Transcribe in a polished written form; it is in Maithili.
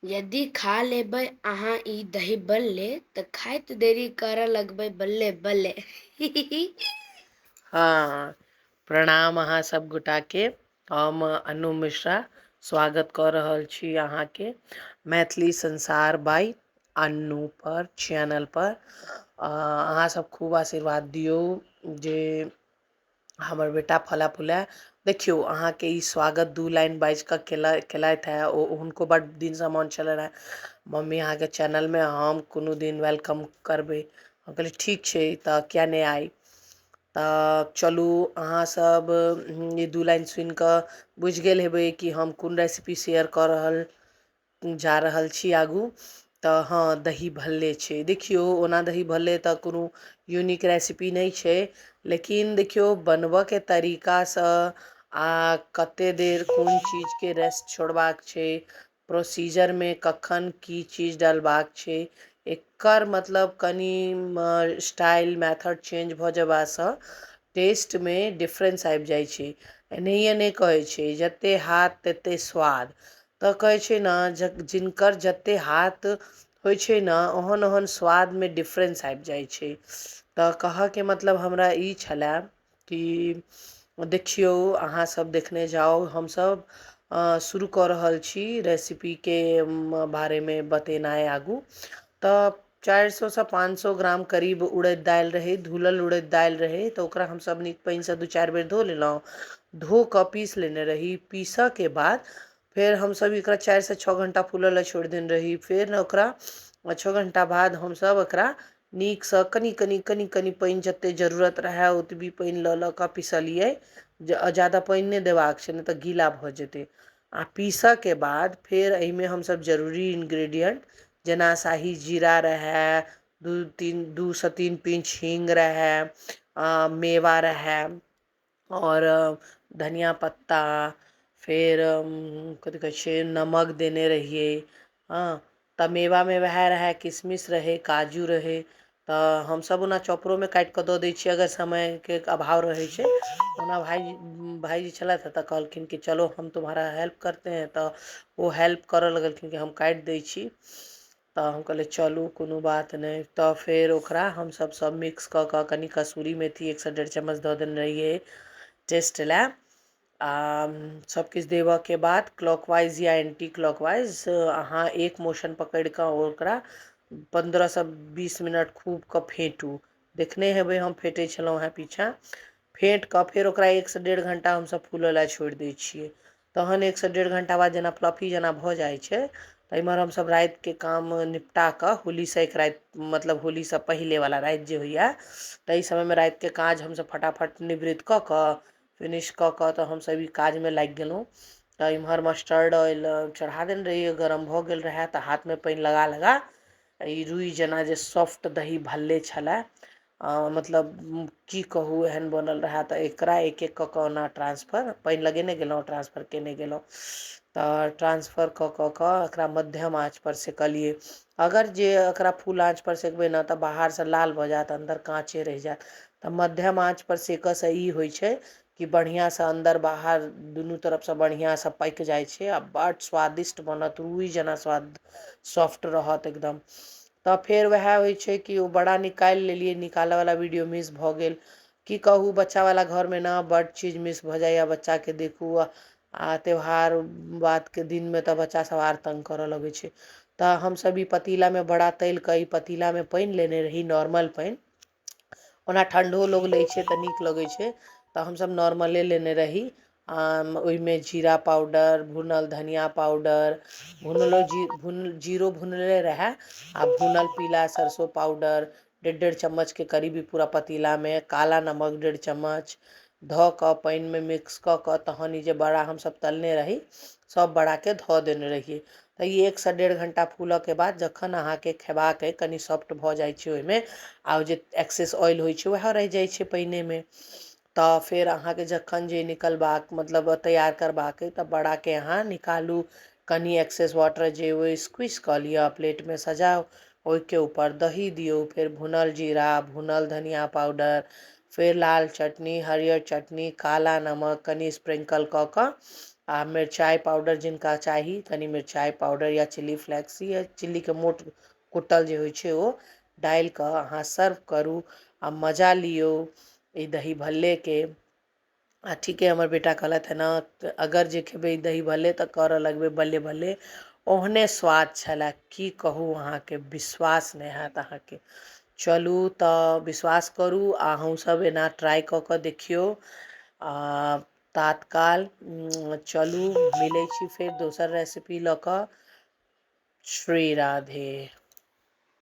यदि खा लेबै अहाँ ई दही बल्ले तऽ खाइत देरी करऽ लगबै बल्ले बल्ले। हँ, प्रणाम अहाँ सब गोटाके। हम अनु मिश्रा स्वागत कऽ रहल छी अहाँके मैथिली संसार बाइ अन्नू पर, चैनल पर। अहाँ सब खूब आशीर्वाद दियौ जे हमर बेटा फला फुला। देखियौ, अहाँके ई स्वागत दू लाइन बाजि कऽ केलथि हे। ओ हुनको बड्ड दिनसँ मोन छलनि हेँ, मम्मी अहाँके चैनलमे हम कोनो दिन welcome करबै। हम कहलियै ठीक छै, तऽ किया नहि आइ। तऽ चलू, अहाँसभ ई दू लाइन सुनि कऽ बुझि गेल हेबै कि हम कोन रेसिपी शेयर कऽ रहल जा रहल छी आगू। तऽ हँ, दही भल्ले छै। देखियौ, ओना दही भल्ले तऽ कोनो यूनिक रेसिपी नहि छै, लेकिन देखियौ, बनबऽके तरीकासँ आ कते देर कोन चीजके रेस्ट छोड़बाक छै, प्रोसीजरमे कखन की चीज डलबाक छै, एकर मतलब कनि स्टाइल मेथड चेंज भऽ जेबासँ टेस्टमे डिफरेंस आबि जाइ छै। एनाहिए नहि कहै छै जते हाथ तते स्वाद, तऽ कहै छै ने, जिनकर जते हाथ होइ छै ने, ओहन ओहन स्वादमे डिफरेंस आबि जाइ छै। तऽ कहऽके मतलब हमरा ई छलए कि देखियौ, अहाँसभ देखने जाउ, हमसभ शुरू कऽ रहल छी रेसिपीके बारेमे बतेनाइ आगू। तऽ 400सँ 500 ग्राम करीब उड़ैद दालि रहै, धुलल उड़ैद दालि रहै, तऽ ओकरा हमसभ नीक पानिसँ दू चारि बेर धो लेलहुँ। धो कऽ पीस लेने रही। पीसऽके बाद फेर हमसभ एकरा 4सँ 6 घण्टा फूलऽ लए छोड़ि देने रही। फेर ओकरा 6 घण्टा बाद हमसभ एकरा नीकसँ कनि कनि कनि कनि पानि, जतेक जरूरत रहए ओतबी पानि लऽ लऽ कऽ पिसलियै। ज्यादा पानि नहि देबाक छै, नहि तऽ गीला भऽ जेतै। आ पीसऽके बाद फेर एहिमे हमसभ जरूरी इन्ग्रीडियंट जेना शाही जीरा रहए, दू तीन, 2सँ 3 पिंच हींग रहए, मेवा रहए आओर धनिया पत्ता, फेर कथी कहै छै, नमक देने रहियै। हँ, तऽ मेवामे वएह रहै, किशमिश रहै, काजू रहै। तऽ हमसभ ओना चॉपरोमे काटि कऽ दऽ दै छियै अगर समयके अभाव रहै छै। ओना भायजी छलथि तऽ कहलखिन कि चलो, हम तुम्हारा हेल्प करते हैं। तऽ ओ हेल्प करऽ लगलखिन कि हम काटि दै छी। तऽ हम कहलियै चलू, कोनो बात नहि। तऽ फेर ओकरा हमसभ सभ मिक्स कऽ कऽ कनि कसूरी मेथी 1सँ 1.5 चम्मच दऽ देने रहियै टेस्ट लए। आ सभकिछु देबऽके बाद क्लॉकवाइज या एंटी क्लॉकवाइज अहाँ एक मोशन पकड़ि कऽ ओकरा 15सँ 20 मिनट खूब कऽ फेँटू। देखने हेबै, हम फेँटै छलहुँ हेँ पीछाँ। फेँट कऽ फेर ओकरा 1सँ 1.5 घण्टा हमसभ फूलऽ लए छोड़ि दै छियै। तहन 1सँ 1.5 घण्टा बाद जेना फ्लफी जेना भऽ जाइ छै, तऽ एम्हर हमसभ रातिके काम निपटा कऽ, होलीसँ एक राति, मतलब होलीसँ पहिलेवला राति जे होइए, ताहि समयमे रातिके काज हमसभ फटाफट निवृत्त कऽ कऽ, फिनिश कऽ कऽ, तऽ हमसभ ई काजमे लागि गेलहुँ। तऽ एम्हर मस्टर्ड ऑयल चढ़ा देने रहियै, गरम भऽ गेल रहए, तऽ हाथमे पानि लगा लगा ई रुइ जेना जे सॉफ्ट दही भल्ले छलए, मतलब की कहू, एहन बनल रहए। तऽ एकरा एक एक कऽ कऽ ओना ट्रांसफर, पानि लगेने गेलहुँ, ट्रांसफर केने गेलहुँ। तऽ ट्रांसफर कऽ कऽ कऽ एकरा मध्यम आँचपर सेकलियै। अगर जे एकरा फुल आँचपर सेकबै ने, तऽ बाहरसँ लाल भऽ जायत, अन्दर काँचे रहि जायत। तऽ मध्यम आँचपर सेकऽसँ ई होइ छै कि बढ़िआँसँ अन्दर बाहर दुनू तरफसँ बढ़िआँसँ पाकि जाइ छै आ बड्ड स्वादिष्ट बनत, रुइ जेना स्वाद, सॉफ्ट रहत एकदम। तऽ फेर वएह होइ छै कि ओ बड़ा निकालि लेलियै, निकालऽवला वीडियो मिस भऽ गेल। की कहू, बच्चावला घरमे ने बड्ड चीज मिस भऽ जाइए। बच्चाके देखू आ त्यौहार बातके दिनमे तऽ बच्चा सब आर तंग करऽ लगै छै। तऽ हमसभ ई पतीलामे बड़ा तलि कऽ, ई पतीलामे पानि लेने रही, नॉर्मल पानि। ओना ठण्डो लोग लै छै तऽ नीक लगै छै, तऽ हमसभ नॉर्मले लेने रही। ओहिमे जीरा पाउडर, भुनल धनिया पाउडर, भुनलो जी भुन जीरो भुनले रहए आ भुनल पीला सरसो पाउडर डेढ़ डेढ़ चम्मचके करीब पूरा पतीलामे, काला नमक 1.5 चम्मच धऽ कऽ पानिमे मिक्स कऽ कऽ, तहन ई जे बड़ा हमसभ तलने रही, सभ बड़ाके धऽ देने रहियै। तऽ ई 1सँ 1.5 घण्टा फूलऽके बाद जखन अहाँके खेबाक अइ, कनि सॉफ्ट भऽ जाइ छै ओहिमे आ ओ जे एक्सेस ऑयल होइ छै, उएह रहि जाइ छै पानिमे। तऽ फेर अहाँके जखन जे निकलबाक, मतलब तैयार करबाक अइ, तऽ बड़ाके अहाँ निकालू, कनि एक्सेस वाटर जे ओ स्क्वीज कऽ लिअ, प्लेटमे सजाउ, ओहिके ऊपर दही दियौ, फेर भुनल जीरा, भुनल धनिया पाउडर, फेर लाल चटनी, हरियर चटनी, काला नमक कनि स्प्रिंकल कऽ कऽ आ मिरचाइ पाउडर जिनका चाही, कनि मिरचाइ पाउडर या चिली फ्लेक्स या चिल्लीके मोट कुटल जे होइ छै ओ डालि कऽ अहाँ सर्व करू आ मजा लियौ ई दही भल्लेके। आ ठीके हमर बेटा कहलथि हँ ने, अगर जे खेबै दही भल्ले तऽ करऽ लगबै बल्ले बल्ले। ओहने स्वाद छलए, की कहू अहाँके, विश्वास नहि हैत अहाँके। चलू तऽ विश्वास करू आ अहूँसभ एना ट्राइ कऽ कऽ देखियौ। आ तात्काल चलू, मिलै छी फेर दोसर रेसिपी लऽ कऽ। श्री राधे।